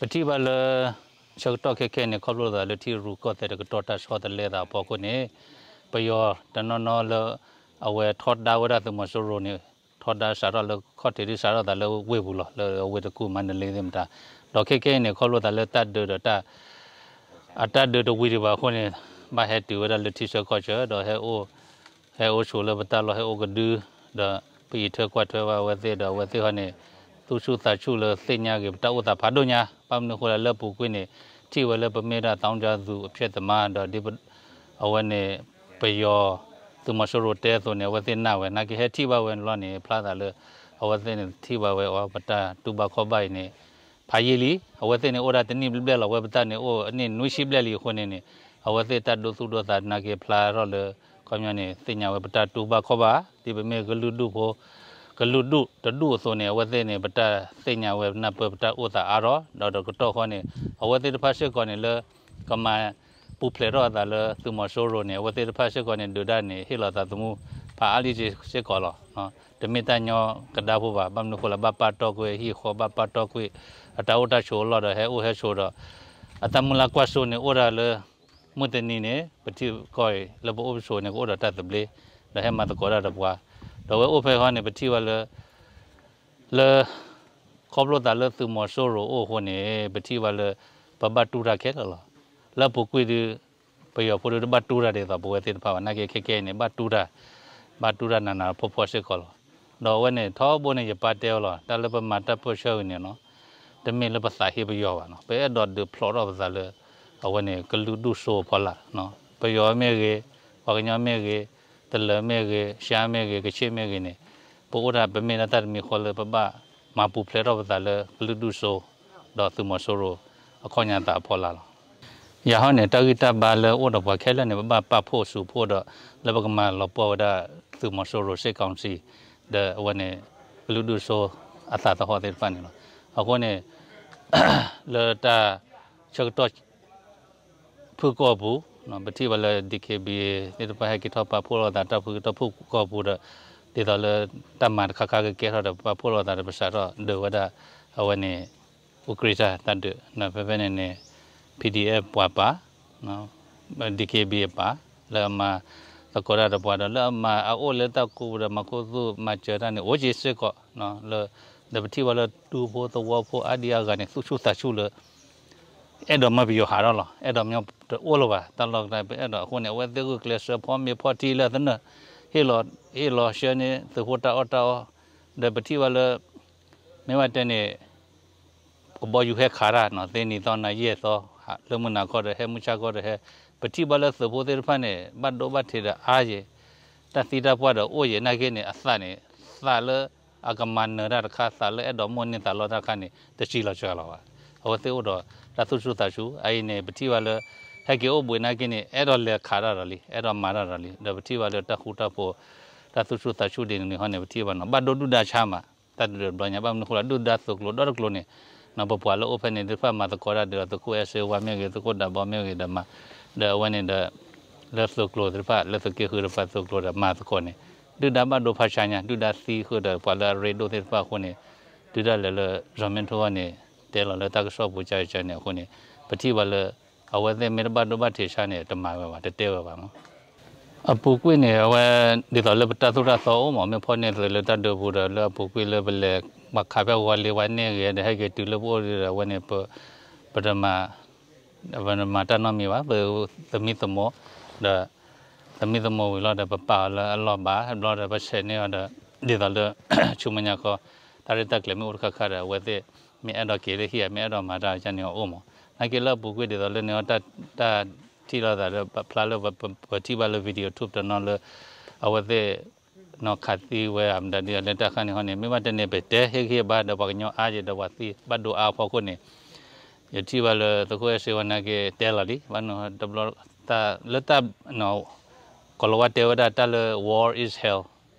ပထံၣ်ဘၣ်လၢ ဆၢကတီၢ်ခဲခဲအံၤန့ၣ် ခီဖျိသးလၢထံရူၢ်ကီၢ်သဲးတကတီၢ်တၢ်ဆီတလဲသးအဖီခိၣ်န့ၣ် ပယီၤတနီၤနီၤလၢ အဝဲထီဒါဝဲဒၣ်သုးမီၤစိရိၤန့ၣ် ထီဒါစးထီၣ်လၢခီၣ်ထံးဒ်စးထီၣ်သးလၢဝ့ၢ်ပူၤလီၤ လၢအဝ့ၢ်တကူၣ်မၤနလ့သ့ၣ်မတၤ, ဒီးခဲခဲအံၤန့ၣ် ခီဖျိသးလၢတၢ်ဒုးဒီးတၢ် အတၢ်ဒုးတဝံၤဒံးဘၣ်အဃိန့ၣ် ဘၣ်ဟဲတုၤဝဲဒၣ်လၢထံဆၢကီၢ်ဆၢ ဒီးဟဲအိၣ် ဟဲအိၣ်ဆိးလၢပတၢ်လီၢ် ဟဲအိၣ်ကဒု ဒီးပအံးထွဲကွၢ်ထွဲဘၣ်အဝဲသ့ၣ်ဒီးအဝဲသ့ၣ်ဟီန့ၣ် သူၣ်ဆူၣ်သးဆူၣ်လၢသ့ၣ်ညါဂ့ၤပတၢ်အိၣ်သးဖးဒိၣ်ညါ ဘၣ်မနုၤအဃိလဲၣ် လၢအပူၤကွံာ်န့ၣ် ထံၣ်ဝဲလၢပမ့ၢ်ဒၣ် သောင်းကျန်းသူ အဖျက်သမား ဒီးဒ် အဝဲန့ၣ် ပယီၤ သုးမီၤစိရိၤတဲအသိးန့ၣ် အဝဲသ့ၣ်နာ်ဝဲ နာ်က့ဟဲထံၣ်ဘၣ်ဝဲန့ၣ်လီၤန့ၣ် ဖျါသးလၢ အဝဲသ့ၣ်န့ၣ်ထံၣ်ဘၣ်ဝဲအီၤ ပတၢ်တူၢ်ဘၣ်ခီၣ်ဘၣ်အံၤန့ၣ် ဖးယံာ်လံ အဝဲသ့ၣ်န့ၣ်အိၣ်ဒၣ်တနံၣ်ဘျဲၣ်ဘျဲၣ်လီၤ အဝဲပတၢ်န့ၣ်အိၣ်အနံၣ်နွံဆံဘျဲၣ်လံအဃိန့ၣ်န့ၣ် အဝဲသ့ၣ်တၢ်ဒိသူၣ်ဒိသးနာ်က့ဖျါထီၣ်လၢ ခီပညီန့ၣ် သ့ၣ်ညါဝဲပတၢ်တူၢ်ဘၣ်ခီၣ်ဘၣ် ဒ်ပမ့ၢ်ကလုာ်ဒူၣ်ဖိ ကလုာ်ဒူၣ်တဒူၣ်အသိးန့ၣ် အဝဲသ့ၣ်န့ၣ် ပတၢ်သ့ၣ်ညါဝဲနၢ်ပၢၢ်ပတၢ်အိၣ်သးအါထီၣ် ဒီးတကတီၢ်ဃီန့ၣ် အဝဲသ့ၣ်တဖၣ်စ့ၢ်ကီးန့ၣ်လၢ ကမၤပူၤဖျဲးထီၣ်အသးလၢသုးမီၤစိရိၤန့ၣ် အဝဲသ့ၣ်တဖၣ်စ့ၢ်ကီးန့ၣ် ဒုးတၢ်န့ၣ် ဟ့ၣ်လီၤသးသမူ ဖးအါလံစ့ၢ်ကီးလီၤ. တမ့ၢ်တၢ်ညီကဒါဖိဘၣ် ဘၣ်မနုၤအဃိလဲၣ် ဘၣ်ပာ်တီၢ်ကွံာ်ဟံၣ်ဃီ ဘၣ်ပာ်တီၢ်ကွံာ် အတၢ်အိၣ်တၢ်ဆိးအလီၢ်ဒီး ဟဲအိၣ်ဟဲဆိးဒီး အတၢ်မုၢ်လၢ်ကွၢ်စိန့ၣ် အိၣ်ဒၣ်လၢ မုၢ်တနံၤန့ၣ် ပထံကီၢ်အံၤ လၢပအိၣ်ပဆိးန့ၣ် ကအိၣ်ဒီးတၢ်သဘျ့ ဒီးဟဲမၤသကိးတၢ်ဒီးပှၤ ဒီးအဝဲအိၣ်ဖဲဃီန့ၣ် ပထံၣ်ဘၣ်လၢ လၢ ခီဖျိသးလၢသုးမီၤစိရိၤအိၣ်အဃိန့ၣ် ပထံၣ်ဘၣ်လၢ ပဘၣ်တူၢ်တၢ်ခဲလၢာ်လီၤ. လၢအပူၤကွံာ်ဒီး ပယီၤဖိဒီးတဘၣ်တူၢ်တၢ်ဒ်သိးပဝဲသ့ၣ်တဖၣ်ဘၣ် နာ်က့ခဲခဲအံၤန့ၣ် ဘၣ်တူၢ်တၢ် ဘၣ်တူၢ်တၢ်နးနးဖှီၣ်ဖှီၣ်စ့ၢ်ကီးလီၤ. ဒီးအဝဲန့ၣ် ထီဘိန့ၣ် ယပၢ်တဲဝဲလီၤ တၢ်လၢပမၤတၢ်ပၢၢ်ဆၢဂ့ၤန့ၣ်နီၤ တမ့ၢ်လၢပသးဟ့ပယီၤဘၣ်နီၤ ပအဲၣ်ဒိးဒုးဖျိးထီၣ်ပသးလၢ အဝဲန့ၣ် ကလုာ်ဒူၣ်စိအဖီလာ် ပယီၤမ့ၢ်ဂ့ၤ, ပှၤကညီမ့ၢ်ဂ့ၤ, တလၢၤမ့ၢ်ဂ့ၤ, ရှါမ့ၢ်ဂ့ၤ, ကဆ့ၣ်မ့ၢ်ဂ့ၤန့ၣ် ပအိၣ်ဒၣ် ပမ့ၢ်ဒၣ်တၢ်တမံၤဃီလၢပဘၣ်မၤပူၤဖျဲးထီၣ်ပသးလၢကလုာ်ဒူၣ်စိ ဒီးသုးမီၤစိရိၤအခီၣ်ညါသးအဖီလာ်လီၤ. ယၤဟီန့ၣ် တၢ်ဂံၢ်တၢ်ဘါလၢအိၣ်ဒီးပှၤခဲလၢာ်န့ၣ် ပဘၣ်ပာ်ဖှိၣ်စူးဖှိၣ်ဒီး လၢပကမၤလီၤပှီၢ်ဝဲဒၣ်သုးမီၤစိရိၤ စစ်ကောင်စီ ဒီးအဝဲန့ၣ် ကလုာ်ဒူၣ်စိအသးသဟီၣ်သ့ၣ်တဖၣ်န့ၣ်လီၤ. အဃိန့ၣ် လၢတၢ်ဆၢကတီၢ် ဖုၣ်ကိာ်ပူၤ ပထံၣ်ဘၣ်လၢ DKBA သ့ၣ်တဖၣ်ဟဲက့ၤထီၣ်ပာ်ဖှိၣ်လိာ်သးတၢ်ဖုၣ်ကတီၢ်ဖုၣ်ကိာ်ပူၤဒီး ဒ်သိးလၢတၢ်မၤတခါခါကကဲထီၣ်ဒီး ပပာ်ဖှိၣ်လိာ်သးဒီးပစးထီၣ်ဒုးဝဲဒၣ် အဝဲန့ၣ် အူကြ့ၢ်တၢ်ဒုး ဖဲဖဲန့ၣ်န့ၣ် PDF ပှၤပာ် DKBA ပာ် လၢအမၤသကိးတၢ်ဒီးပှၤဒီး လၢအမၤအအိၣ်လၢတၢ်ကူပူၤဒီးမၤခိၣ်သူၣ်မၤစၢၤတၢ်န့ၣ် အိၣ်က့ၤစ့ၢ်ကီး ဒီးပထံၣ်ဘၣ်လၢဒူဖိသဝီဖိအါဒံအါဂၤန့ၣ် သူၣ်ဆူၣ်သးဆူၣ်လၢ အဲၣ်ဒိးမၢပယီၤဟးထီၣ်လီၤ. အဲၣ်ဒိးမၢတအိၣ်လၢၤဘၣ် တၢ်လီၢ်တၢ်ပအဲၣ်ဒိးအဃိန့ၣ် အဝဲသ့ၣ်ဂုာ်ကျဲးစၢးဖီမ့ၤဖီထံလၢအသနၢၣ် ဟ့ၣ်လီၤ ဟ့ၣ်လီၤဆှၢန့ၢ်သုးဖိတၢ်အီၣ်တၢ်အီ ဒီးပထံၣ်ဘၣ်လၢ မ့ၢ်ဘၣ်တဲန့ၣ် ကဘီယူၤဟဲခးတၢ်နီၤ သ့နံၤသီနၤယဲၢ်သီ လၢမုၢ်နၤခီဒီးဟဲ မုၢ်ဆါခီဒီးဟဲ ပထံၣ်ဘၣ်လၢသုးဖိသ့ၣ်တဖၣ်န့ၣ် ဘၣ်ဒိဘၣ်ထံးဒီးအါယဲၢ် တၢ်သံတၢ်ပှၢ်ဒီးအိၣ်ယဲၢ် နာ်က့န့ၣ် အသးန့ၣ် သးလၢအကမၤနၢၤတၢ်တခါ သးလၢအဲၣ်ဒိးမိၣ်န့ၢ်သးလီတၢ်တခါန့ၣ် တစံးလီၤစှၤလီၤဘၣ်. အဝဲသ့ၣ်အိၣ်ဒီးတၢ်သူၣ်ဆူၣ်သးဆူၣ် အအံၤန့ၣ် ပထံၣ်ဘၣ်လၢ ဟဲက့ၤအိၣ်ဘှံးနာ်က့န့ၣ် အဲၣ်ဒိးလဲၤခးတၢ်ဒီးလံ အဲၣ်ဒိးမၤတၢ်ဒီးလံ ဒီးပထံၣ်ဘၣ်လၢတၢ်ဃူတၢ်ဖိး တၢ်သူၣ်ဆူၣ်သးဆူၣ်ဒ်န့ၣ်န့ၣ်ဟီန့ၣ် ပထံၣ်ဘၣ်နီၤ ဘၣ်ဒိဒုၣ်ဒါဆါမး တၢ်ဒုးတဘျီညါ ဘၣ်မနုၤအဃိလဲၣ် ဒုၣ်ဒါသုးကျိၤဒီတကျိၤန့ၣ် ပပှၤလၢအိၣ်ဖဲန့ၣ်သ့ၣ်တဖၣ်မၤသကိးတၢ်ဒ်သိး သုးခိၣ်အဲၣ်စ့ဝါမ့ၢ်ဂ့ၤ သုးခိၣ်ဒးဘီမ့ၢ်ဂ့ၤဒီးမၤ ဒီးအဝဲန့ၣ်ဒီး လၢသုးကျိၤသ့ၣ်တဖၣ် လၢသုးက့ဃုတဖၣ်သုးကျိၤဒီးမၤသကိးန့ၣ် ဒုၣ်ဒါဘၣ်ဒိဖးဆါညါ ဒုၣ်ဒါသံဃုာ်ဒီးပှၤလၢအရ့ဒိၣ်သ့ၣ်တဖၣ်အဃိန့ၣ် ဒုၣ်ဒါလဲၤလၢ စီၤမ့ထိန့ၣ် တဲလီၤလၢတၢ်ကစီၣ်ပူၤကၢကၢန့ၣ်အဃိန့ၣ် ပထံၣ်ဘၣ်လၢ အဝဲသ့ၣ်မ့ၢ်တဘၣ်ဒိဘၣ်ထံးဆါန့ၣ် တမၤဝဲဘၣ် တတဲဝဲဘၣ်မး အပူၤကွံာ်န့ၣ် အဝဲ ဒ်သိးလၢပတၢ်သိၣ်တၢ်သီအိၣ်မး မ့ၢ်ဖီၣ်န့ၢ်သုးလၢတၢ်ဒုးပူၤဒီး လၢအပူၤကွံာ်လၢပလဲၤ ပှၤခးဖဲဝါလ့ဝါန့ၢ်ဂ့ၤ ဒီးဟဲက့ၤတုၤလၢပအိၣ်ဒီး အဝဲန့ၣ် ပ ပတမၤ ပတမၤတၢ်နီတမံၤဘၣ် ပသမံသမိး ဒီး သမံသမိးဝံၤလီၤဒီး ပပာ်အီၤလၢအလီၢ်ဘၣ် ဘျီဒီးပဆဲးန့ၢ်အီၤဒီး ဒ်သိးလၢ ဆူမဲာ်ညါခီ တၢ်ရဲၣ်တၢ်ကျဲၤမ့ၢ်အိၣ်တခါခါဒီး အဝဲသ့ၣ် မ့ၢ်အဲၣ်ဒိးက့ၤလၢဟံၣ် မ့ၢ်အဲၣ်ဒိးမၤတၢ်ကန့ၣ်အအိၣ်မး နာ်က့လၢအပူၤကွံာ်ဒ်သိးလၢန့ၣ် တၢ်ထံၣ်လိာ်သးဒီး ဖျါလၢပထံၣ်ဘၣ်လၢ video ထူၣ်ပတနီၤလၢ အဝဲသ့ၣ် နီၢ်ခးသံဝဲအမတၤဒ်အလၢတၢ်ခါန့ၣ်ဟီန့ၣ် မ့ၢ်ဘၣ်တဲန့ၣ် ပတဲဟ့ၣ်ဂံၢ်ဘါဒီးပှၤကညီအါယဲၢ်ဒီးပှၤသံဘၣ်ဒိအါအဖီခိၣ်န့ၣ် ယထံၣ်ဘၣ်လၢသုးခိၣ်အဲၣ်စ့ဝါနာ်က့တဲလီၤလံ ဘၣ်နတဘျီ လၢတၢ် ကိၤလၤဝါတဲဝဲဒၣ်တၢ်လၢ war is hell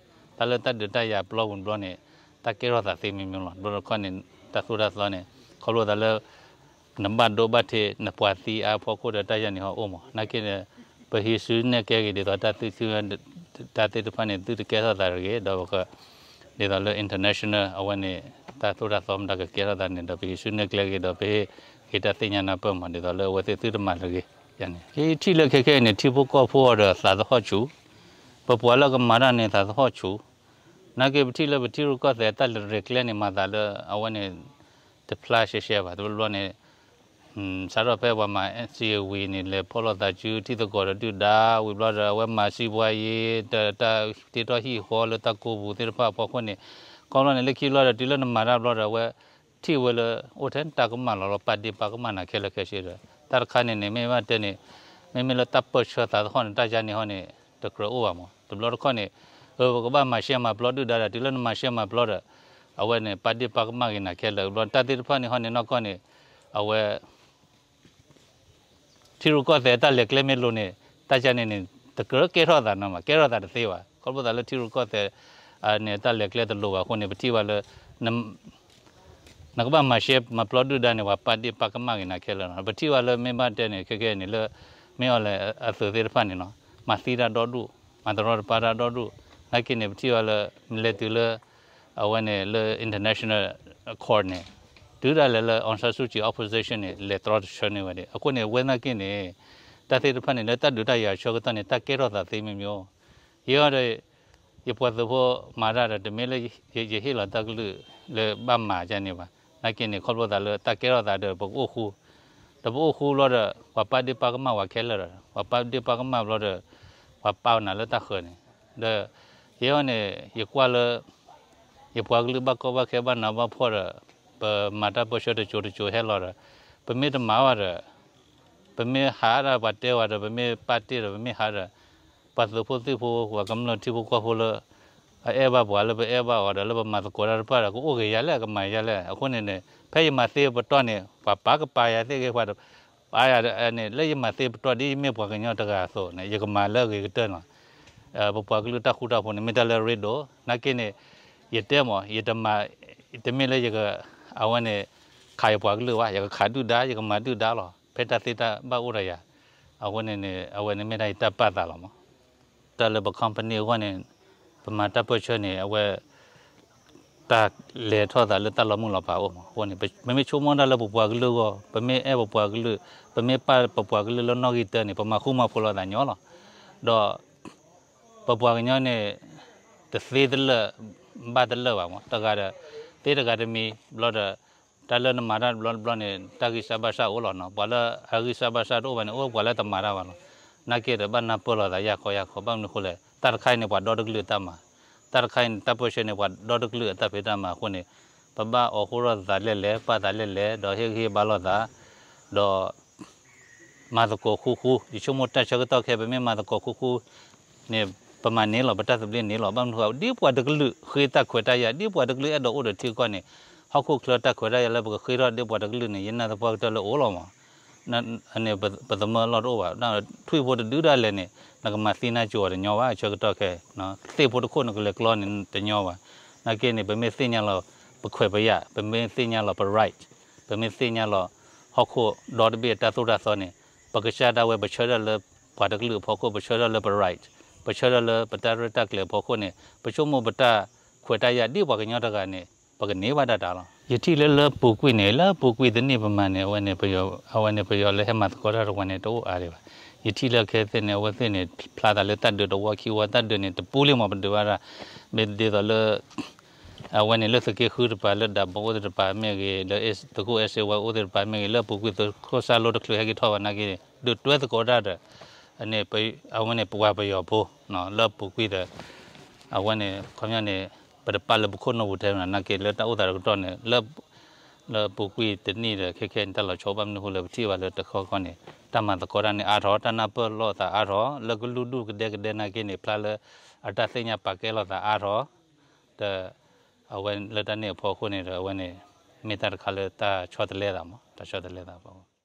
တၢ်လၢတၢ်ဒုးတၢ်ယၤပျီပူၤတဘျီန့ၣ် တၢ်ကဲထီၣ်သးသ့မံၤမံၤလီၤ တဘျီတခီန့ၣ် တၢ်သိၣ်တၢ်သီန့ၣ် ခီဖျိသးလၢ နဘၣ်ဒိဘၣ်ထံး နပှၤသံအါဖီခိၣ်ဒီးတၢ်ယၤန့ၣ်ဟီအိၣ်မး နာ်က့န့ၣ် ပဟံးစုနဲၣ်ကဲဂ့ၤဒ်သိးတၢ်သံ တၢ်သ့ၣ်တဖၣ်န့ၣ် သုတကဲထီၣ်သးတဂ့ၤ ဒီးပက ဒ်သိးလၢ international အဝဲန့ၣ် တၢ်သိၣ်တၢ်သီမတၤကကဲထီၣ်သးန့ၣ်ဒီး ပဟ့ၣ်ဆူၣ်န့ၢ်ကျဲဂ့ၤဒီး ပဟ့ၣ်ဂ့ၤတၢ်သ့ၣ်ညါနၢ်ပၢၢ်မး ဒ်သိးလၢအဝဲသ့ၣ်သုတမၤလၢၤဂ့ၤန့ၣ် ယထံၣ်လၢခဲခဲအံၤန့ၣ် ထံဖိကီၢ်ဖိအီၤဒီးသးသဟီၣ်ဆူၣ်, ပပှၤလၢအကမၤတၢ်န့ၣ် သးသဟီၣ်ဆူၣ်, နာ်က့ပထံၣ်လၢပထံရူၢ်ကီၢ်သဲးတၢ်လဲၤကျဲန့ၣ် မၤသးလၢအဝဲန့ၣ် တဖျါရှဲရှဲဘၣ် တဘျီဘျီန့ၣ် စးထီၣ်ဖဲပှၤမၤ NCA ဝံၤန့ၣ် လဲၤဖီၣ်လိာ်သးစု ထံသကိးဒီးဒုၣ်ဒါ ဝံၤဘျီဒီး အဝဲမၤစံးပှၤယ့ တၢ်တ့ထီၣ်ဟံၣ်ဃီလၢတၢ်ကိးပူၤသ့ၣ်တဖၣ်အဖီခိၣ်န့ၣ် ခီဖျိန့ၣ် လၢခံဘျီဒီး တုၤလၢနမၤတၢ်ဘျီဒီး အဝဲထံၣ်ဝဲလၢ အိၣ်ထဲတၢ်ကမၣ်လီၤလီၤ ပာ်ဒ့ပာ်ကမၣ်နၤခဲလၢာ်ခဲဆ့ဒီး တၢ်တခါန့ၣ်န့ၣ် မ့ၢ်ဘၣ်တဲန့ၣ် မ့မ့ၢ်လၢတၢ်ပၢၢ်ဆၢသးသဟီၣ်န့ၣ် တၢ်ယါန့ၣ်ဟီန့ၣ် တကြၢးအိၣ်ဘၣ်မး တဘျီတခီၣ်န့ၣ် အၢ ပကဘၣ်မၤရှဲမၤပျီဒုၣ်ဒါဒီး တုၤလၢနမၤရှဲမၤပျီဒီး အဝဲန့ၣ် ပာ်ဒ့ပာ်ကမၣ်က့ၤနၤခဲလၢာ် ဘျီတၢ်သ့ၣ်တဖၣ်န့ၣ်ဟီန့ၣ် နီၢ်ကီၢ်န့ၣ် အဝဲ ထံရူၢ်ကီၢ်သဲးတၢ်လဲၤကျဲမ့ၢ်လိၤန့ၣ် တၢ်ယါန့ၣ်န့ၣ် တကြၢးကဲထီၣ်သးနီၤမး ကဲထီၣ်သးတသ့ဘၣ် ခီဖျိသးလၢထံရူၢ်ကီၢ်သဲး န့ၣ် တၢ်လဲၤကျဲတလိၤဘၣ်အဃိန့ၣ် ပထံၣ်ဘၣ်လၢ နကဘၣ်မၤရှဲမၤပျီဒုၣ်ဒါန့ၣ် ပှၤပာ်ဒ့ပာ်ကမၣ်က့ၤနၤခဲလၢာ်လီၤ ပထံၣ်ဘၣ်လၢမ့ၢ်ဘၣ်တဲန့ၣ် ခဲကဲန့ၣ်လၢ မ့ၢ်အီၤလဲၤအသုးသ့ၣ်တဖၣ်န့ၣ်နီၤ မၤသံတၢ်ဒီဒူၣ် မၤတရီတပါတၢ်ဒီဒူၣ် နာ်က့န့ၣ် ပထံၣ်ဘၣ်လၢ လဲၤတုၤလၢ အဝဲန့ၣ်လၢ international court န့ၣ် တုၤဒၣ်လဲာ်လၢ Aung San Suu Kyi opposition န့ၣ် လဲၤတြီတဆၢန့ၢ်ဝဲဒၣ် အဃိန့ၣ် အဝဲသနာ်က့န့ၣ် တၢ်သ့ၣ်တဖၣ်န့ၣ် လၢတၢ်ဒုးတၢ်ယၤဆၢကတီၢ်န့ၣ် တၢ်ကဲထီၣ်သးသ့မ့ၢ်မ့ၢ် ယဲဒီး ယပှၤသုးဖိမၤတၢ်ဒီး တမ့ၢ်လၢယဟ့ၣ်လီၤတၢ်ကလုၢ်လၢဘၣ်မၤကန့ၣ်ဘၣ် နာ်က့န့ၣ် ခီဖျိသးလၢတၢ်ကဲထီၣ်သးဒီး ပကအိၣ်ဃူ ဒီးပအိၣ်ဃူဘျီဒီး ပှၤပာ်ဒ့ပာ်ကမၣ်ပှၤခဲလၢာ်ဒီး ပှၤပာ်ဒ့ပာ်ကမၣ်ဘျီဒီး ပှၤပာ်နၤလၢတၢ်ဃၢၤန့ၣ် ဒီး ယဲန့ၣ် ယကွၢ်လၢ ယပှၤကလုာ်ဘၣ်ကီဘၣ်ခဲဘၣ်နးဘၣ်ဖှီၣ်ဒီး ပမၤတၢ်ပၢၢ်ဆၢတစိၤတစိၤဟဲလီၤဒီး ပမ့ၢ်တမၤဘၣ်ဒီး ပမ့ၢ်ဟးဒၣ်ပှၤတဲဝဲဒီး ပမ့ၢ်ပာ်တ့ၢ်ဒီး ပမ့ၢ်ဟးဒီး ပှၤသုးဖိသံၣ်ဖိ ပှၤကမျၢၢ်ထံဖိကီၢ်ဖိလၢ အအဲၣ်ဘၣ်ပှၤလၢပအဲၣ်ဘၣ်အီၤဒီး လၢပမၤသကိးတၢ်တဖၣ်ဒီး ကအိၣ်ဂ့ၤယၤလဲၣ် ကမၤယၤလဲၣ် အဃိန့ၣ်န့ၣ် ဖဲယမၤသ့ပတီၢ်န့ၣ် ပှၤပာ်ကပာ်ယၤသ့ၣ်ဂ့ၤ ပှၤတပာ်ယၤန့ၣ် လၢယမၤသ့ပတီၢ်ဒ် ယမ့ၢ်ပှၤကညီတဂၤအသိးန့ၣ် ယကမၤလၢအဂ့ၤကတၢၢ်လီၤ ပပှၤကလုာ်တၢ်ဃူတၢ်ဖိးန့ၣ် မ့ၢ်တၢ်လၢအရ့ဒိၣ် နာ်က့န့ၣ် ယတဲမး ယတမၤ တမ့ၢ်လၢယက အဝဲန့ၣ် ခးယပှၤကလုာ်ဘၣ် ယကခးဒုၣ်ဒါ ယကမၤဒုၣ်ဒါလီၤ ဖဲတၢ်သ့တၢ်ဘၣ်အိၣ်ဒီးယၤ အဃိန့ၣ်န့ၣ် အဝဲန့ၣ်မ့ၢ်ဒၣ်ယတၢ်ပာ်သးလီၤမး တၢ်လၢပ company အဂီၢ်န့ၣ် ပမၤတၢ်ပၢၢ်ဆၢန့ၣ် အဝဲ တၢ်လဲၤထီၣ်သးလၢတၢ်လီၤမုၢ်လီၤဖးအိၣ်မး အဃိန့ၣ် ပမ့ၢ်ဆိကမိၣ်တၢ်လၢပပှၤကလုာ်အဂီၢ် ပမ့ၢ်အဲၣ်ပပှၤကလုာ် ပမ့ၢ်ပာ်ပပှၤကလုာ်လၢနီၣ်ဂံၢ်တၢန့ၣ် ပမၤဃူမၤဖိးလိာ်သးညီလီၤ ဒီး ပပှၤကညီန့ၣ် တသ့တလၢာ် ဘၣ်တလၢာ်ဘၣ်မး တဂၤဒီး သ့တဂၤတမံၤ ဘျီဒီး တၢ်လၢနမၤတၢ်တဘျီတဘျီန့ၣ် တၢ်ဂံၢ်စၢ်ဘါစၢ်အိၣ်လီၤနီၤ ပှၤလၢအဂံၢ်စၢ်ဘါစၢ်တအိၣ်ဘၣ်န့ၣ် အိၣ်ပှၤလၢတမၤတၢ်ဘၣ်လီၤ နာ်က့ဒီးဘၣ်နၢ်ပၢၢ်လိာ်သးယၢ်ခီယၢ်ခီ ဘၣ်မနုၤအဃိလဲၣ် တၢ်တခါအံၤန့ၣ် ပှၤဒီတကလုာ်တၢ်မၤ တၢ်တခါအံၤန့ၣ် တၢ်ပၢၢ်ဆၢန့ၣ် ပှၤဒီတကလုာ်အတၢ်ဖံးတၢ်မၤအဃိန့ၣ် ပဘၣ်အိးထီၣ်သးလဲၢ်လဲၢ် ပာ်သးလဲၢ်လဲၢ် ဒီးဟ့ၣ်ဂံၢ်ဟ့ၣ်ဘါလိာ်သး ဒီး မၤသကိးဃူဃူ ယဆိကမိၣ်တၢ်ဆၢကတီၢ်ခဲ ပမ့ၢ်မၤသကိးဃူဃူန့ၣ် ပမၤန့ၢ်လီၤ ပတၢ်သဘျ့န့ၢ်လီၤ ဘၣ်မနုၤဃိ ဒ်ပှၤတကလုာ်ဃ့တၢ်ခွဲးတၢ်ယာ် ဒ်ပှၤတကလုာ်အဲၣ်ဒိးအိၣ်ဒီးထံကီၢ်န့ၣ် ဟီၣ်ခိၣ်ချၢတၢ်ခွဲးတၢ်ယာ်လၢပကဃ့ထီၣ်ဒ်ပှၤတကလုာ်န့ၣ် ယနာ်သပှၢ်ကတၢၢ်လၢအိၣ်လီၤမး န့ၣ် ပသမၢလီၢ်တအိၣ်ဘၣ် ထွံၣ်ဖိတဒုဒၣ်လဲာ်န့ၣ် နကမၤသံနါစိၤအီၤတညီဘၣ် ဆၢကတီၢ်ခဲ သ့ၣ်ဖိတခိၣ်နကလဲၤကျီန့ၣ်တညီဘၣ် နာ်က့န့ၣ် ပမ့ၢ်သ့ၣ်ညါလီၤ ပခွဲးပယာ် ပမ့ၢ်သ့ၣ်ညါလီၤပ right ပမ့ၢ်သ့ၣ်ညါလီၤ ဟီၣ်ခိၣ်ဒီတဘ့ၣ်အတၢ်သိၣ်တၢ်သီန့ၣ် ပကစၢ်ဒၣ်ဝဲ ပဆၢထၢၣ်လၢပှၤတကလုာ်အဖီခိၣ် ပဆၢထၢၣ်လၢပ right ပဆၢထၢၣ်လၢပတၢ်ရဲၣ်တၢ်ကျဲၤအဖီခိၣ်န့ၣ် ပဆိကမိၣ်ပတၢ်ခွဲးတၢ်ယာ်ဒ်ပှၤကညီတဂၤန့ၣ် ပကန့ၢ်ဘၣ်တၢ်တၢ်လီၤ. ယထံၣ်လၢလၢပူၤကွံာ်န့ၣ် လၢပူၤကွံာ်တနံၣ်ပမၤန့ၣ် အဝဲန့ၣ် အဝဲန့ၣ်ပယီၤလၢဟဲမၤသကိးတၢ်တဝဲန့ၣ် တအိၣ်အါဒံးဘၣ်. ယထံၣ်လၢခဲသ့ၣ်န့ၣ် အဝဲသ့ၣ်န့ၣ် ဖျါသးလၢတၢ်ဒုးတဝီခံဝီ တၢ်ဒုးန့ၣ် တပူၤလံမး ပဒုးဘၣ်တၢ် မ့ၢ်ဒ်သိးလၢ အဝဲန့ၣ်လၢသုးက့ဃုတပၤ လၢဒၢဘီအိၣ်သ့ၣ်တပၤမ့ၢ်ဂ့ၤ လၢသုးခိၣ်အဲၣ်စ့ဝါအိၣ်သ့ၣ်တပၤမ့ၢ်ဂ့ၤ လၢပူၤကွံာ်သုးခိၣ်စၢ်လိတချုးဟဲက့ၤထီၣ်ဘၣ်နာ်က့ ဒုးတွဲသကိးတၢ်ဒီး အဝဲန့ၣ်ပှၤပယီၤဖိ လၢပူၤကွံာ်ဒီး အဝဲန့ၣ် ခီပညီန့ၣ် ပတပာ်လၢပခိၣ်နူာ်ပူၤထဲနာ်က့ လၢတၢ်အိၣ်သးတကတီၢ်န့ၣ် လၢပူၤကွံာ်တနံၣ်ဒီး ခဲခဲန့ၣ် တၢ်လီၤဆီဘၣ်မနုၤအဃိလဲၣ် ပထံၣ်ဘၣ်လၢတခီခီန့ၣ် တၢ်မၤသကိးတၢ်န့ၣ်အါထီၣ် တၢ်နၢ်ပၢၢ်လိာ်သးအါထီၣ် လၢကလုာ်ဒူၣ်ကဒဲကဒဲနာ်က့န့ၣ် ဖျါလၢအတၢ်သ့ၣ်ညါပာ်ကဲလိာ်သးအါထီၣ် ဒီး အဝဲလၢတၢ်န့ၣ်အဖီခိၣ်န့ၣ်ဒီး အဝဲန့ၣ် မ့ၢ်တၢ်တခါလၢတၢ်ဆီတလဲသးမး တၢ်ဆီတလဲသး